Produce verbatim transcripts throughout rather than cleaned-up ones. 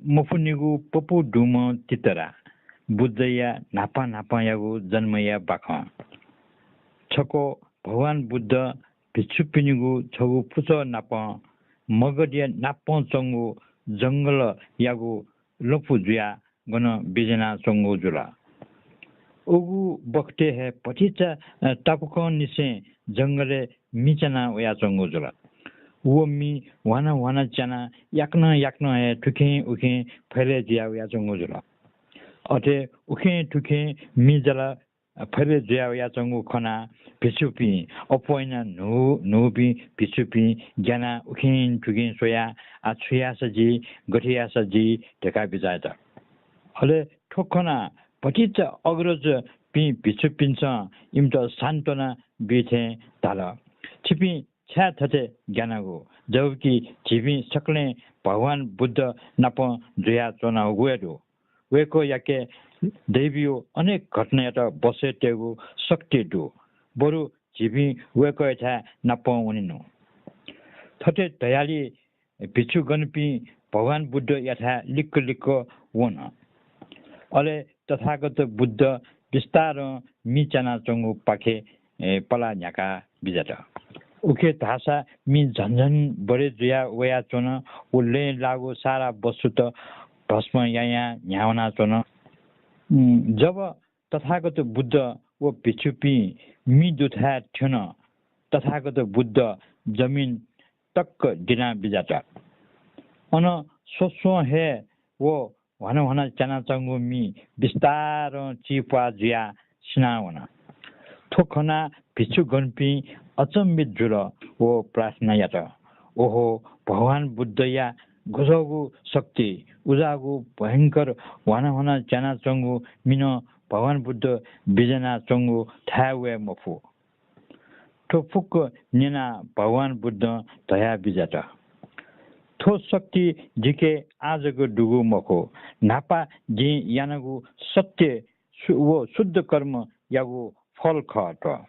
मफुनिगु पपू दुम्ह तितरा बुद्धया न्हापां न्हापांयागु जन्मया बाखं। छकः भगवान बुद्ध भिक्षुपिनिगु छगू पुचः नाप मगधया नापं च्वंगु जंगलयागु लँपु जुयाः गन बिज्यानाच्वंगु जुल। उगु बखतय् हे भतिचा, अ, तापाकंनिसें जंगलय् मि च्याना वयाच्वंगु जुल। व मि ह्वाना ह्वाना च्यानाः याकनं याकनं हे थुखें उखें फैले जुया वयाच्वंगु जुल। अथे उखें थुखें मि जल फैले जुया वयाच्वंगु खनाः भिक्षुपिं अप्वः यानाः न्हू न्हूपिं भिक्षुपिं ग्यानाः उखें थुखें स्वयाः, "आ, छु याःसा जी, गथे याःसा जी?" धकाः बिचाः यात। अले थ्व खनाः भतिचा अग्रजपिं भिक्षुपिन्सं इमित सान्त्वना बी थें धाल, "छिपिं छाय् थथे ग्यानागु, जबकि झीपिं सकलें भगवान बुद्ध नाप जुयाच्वनागु हे दु। वय्कःयाके दैवीय अनेक घटनायात बसय् तयेगु शक्ति दु। बरु झीपिं वय्कःयाथाय् नाप वनेनु।" थथे धयालि भिक्षुगणपिं भगवान बुद्धयाथाय् लिक्क लिक्क वन। अले तथागत बुद्ध बिस्तारं मि च्यानाच्वंगु पाखे, ए, पलाः न्ह्याका बिज्यात। उखे धाःसा मि झन झन बढे जुया वयाच्वन। व लँय् लाःगु सारा वस्तुत भस्म यायां न्ह्यावनाच्वन। उम्, जब तथागत बुद्ध व भिक्षुपिं मि दुथाय् थ्यन, तथागत बुद्ध जमिन तक्क दिना बिज्यात। अन स्वस्वं हे व ह्वाना ह्वाना च्यानाच्वंगु मि बिस्तारं चिप्वाः जुयाः सिनावन। थ्व खनाः भिक्षुगणपिं अचम्भित जुल व प्रार्थना यात, "ओहो, भगवान बुद्धया गजःगु शक्ति, उजाःगु भयंकर ह्वाना ह्वाना च्यानाच्वंगु मि नं भगवान बुद्ध बिज्यानाच्वंगु थाय् वये मफु।" थ्व फुक्क न्यनाः भगवान बुद्धं धया बिज्यात, "थ्व शक्ति जिके आः जक दुगु मखु, न्हापा जिं यानागु सत्य सु-, व शुद्ध कर्मयागु फल खः थ्व।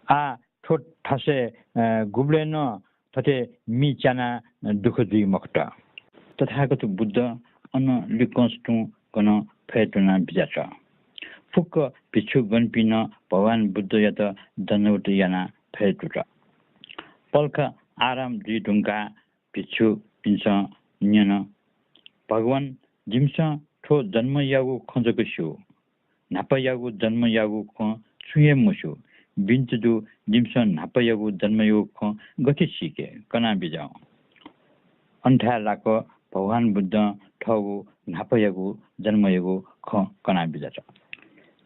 आः थ्व थासय्, अ, गुबलें नं थथे मि च्यानाः दुःख जुइ मखुत।" तथागत बुद्ध अन लिक्कं तुं गनं फय् त्वना बिज्यात। फुक्क भिक्षुगणपिं नं भगवान बुद्धयात दण्डवत यानाः फय् त्वःत। पलख आराम जुइ धुंकाः भिक्षुपिन्सं न्यन, "भगवान, जिमिसं थ्व जन्मयागु खँ जक स्यू। न्हापायागु जन्मयागु खँ छुं हे मस्यू। बिन्ति दु, जिमिसं न्हापायागु जन्मयागु खँ गथे सीके? कना बिज्याहुँ।" अन थाय् लाक्क भगवान बुद्धं थःगु न्हापायागु जन्मयागु खँ कना बिज्यात।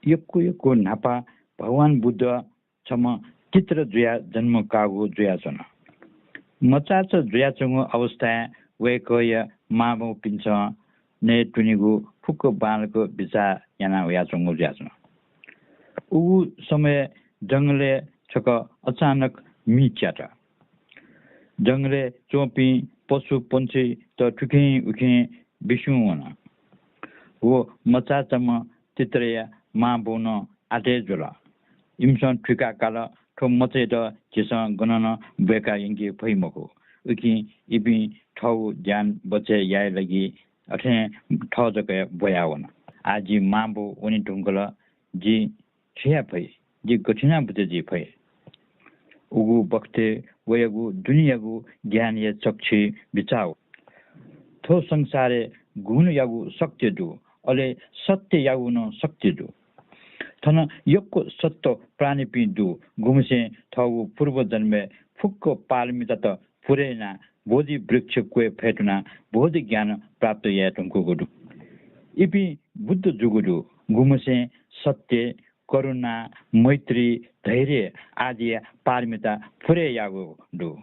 यक्व यक्व न्हापा भगवान बुद्ध छम्ह तितरा जुयाः जन्म काःगु जुयाच्वन। मचाचा जुयाच्वंगु अवस्थाय् वय्कःया मांबौपिन्सं नयेत्वनेगु फुक्क बांलाक बिचाः याना वयाच्वंगु जुयाच्वन। उगु समय् जंगलय् छकः अचानक मि च्यात। जंगलय् च्वंपिं पशुपंक्षीत थुखें उखें बिस्युं वन। व मचाचाम्ह तितराया मांबौ नं आतय् जुल। इमिसं थुइका काल, थ्व मचायात झीसं गनं नं ब्वय्का यंके फइ मखु। उकिं इपिं थःगु ज्यान बचय् याये लागि अथें थः जक हे ब्वया वन। आः जि मांबौ वने धुंकल, जि छु याये फइ? जि गथे यानाः बचय् जुइ फइ? उगु बखतय् वयागु दुनेयागु ज्ञानया चक्षुइ बिचाः वल। थ्व संसारय् गुणयागु शक्ति दु, अले सत्ययागु नं शक्ति दु। थन यक्व सत्त्व प्राणीपिं दु, गुम्हस्यां थःगु पूर्वजन्मय् फुक्क पारमितात पुरे यानाः बोधि वृक्ष क्वय् फय् तुनाः बोधि ज्ञान प्राप्त याये धुंकूगु दु। इपिं बुद्ध जूगु दु, गुम्हस्यां सत्य, करुणा, मैत्री, धैर्य आदिया पारमिता पुरे याःगु दु।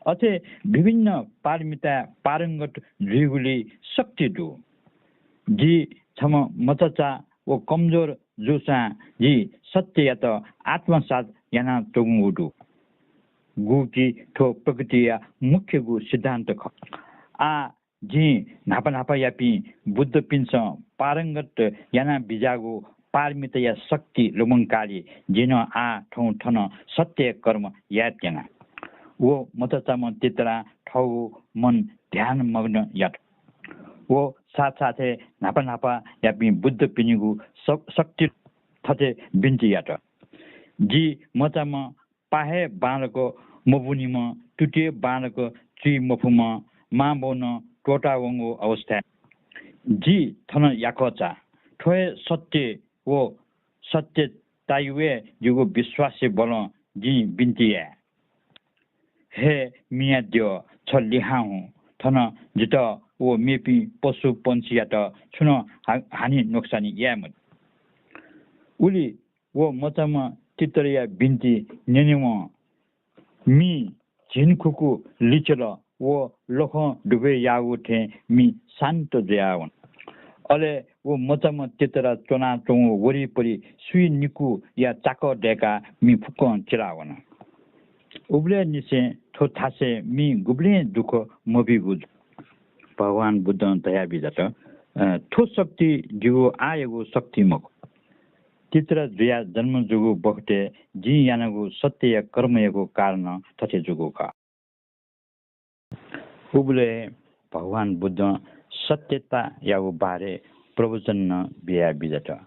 अथे विभिन्न पारमिताय् पारंगत जुइगुलिइ शक्ति दु। जि छम्ह मचाचा व कमजोर जूसां जि सत्ययात आत्मसात यानाच्वंगु दु, गुकी थ्व प्रकृतिया मुख्यगु सिद्धान्त खः। आः जिं न्हापा न्हापायापिं बुद्धपिन्सं पारंगत याना बिज्याःगु पारमिताया शक्ति लुमंकालि जिं नं आः थौं थन सत्य कर्म यायेत्यना। व मचाचाम्ह तितरां थःगु मन ध्यानमग्न यात। व साथ साथै न्हापा न्हापायापिं बुद्धपिनिगु शक्ति थथे बिन्ति यात, जि मचाम्ह पाः हे बांलाक मबुनिम्ह, तुति हे बांलाक चुइ मफुम्ह, मांबौनं त्वःतावंगु अवस्थाय् जि थन याकःचा। थ्व हे सत्य व सत्यतायु हे जिगु विश्वासया बलं जिं बिन्ति याये। हे मियाद्यः, छ लिहां हुँ। थन जितः व मेपिं पशुपंक्षीयात छुं नं हा-, हानि नोक्सानि याये मते। उलि व मचाम्ह तितरया बिन्ति न्यनेवं मि झिंखुकु लिचल व लखं डुबय् याःगु थें मि शान्त जुयावन। अले व मचाम्ह तितरा च्वनाच्वंगु वरिपरि सुइ निकूया चाकः दय्काः मि फुक्कं चिलावन। उबलय् निसें थ्व थासय् मि गुबलें दुःख मबीगु जुल। भगवान बुद्धं धयाबिज्यात, अ, थ्व शक्ति जिगु आःयागु शक्ति मखु। तितरा जुयाः जन्म जूगु बखतय् जिं यानागु सत्यया कर्मयागु कारणं थथे जूगु खः। उबलय् भगवान बुद्धं सत्यतायागु बारे प्रवचन नं बियाबिज्यात।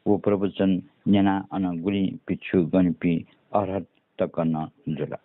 व प्रवचन न्यनाः अन गुलिं भिक्षुगणपिं अर्हत तक नं जुल।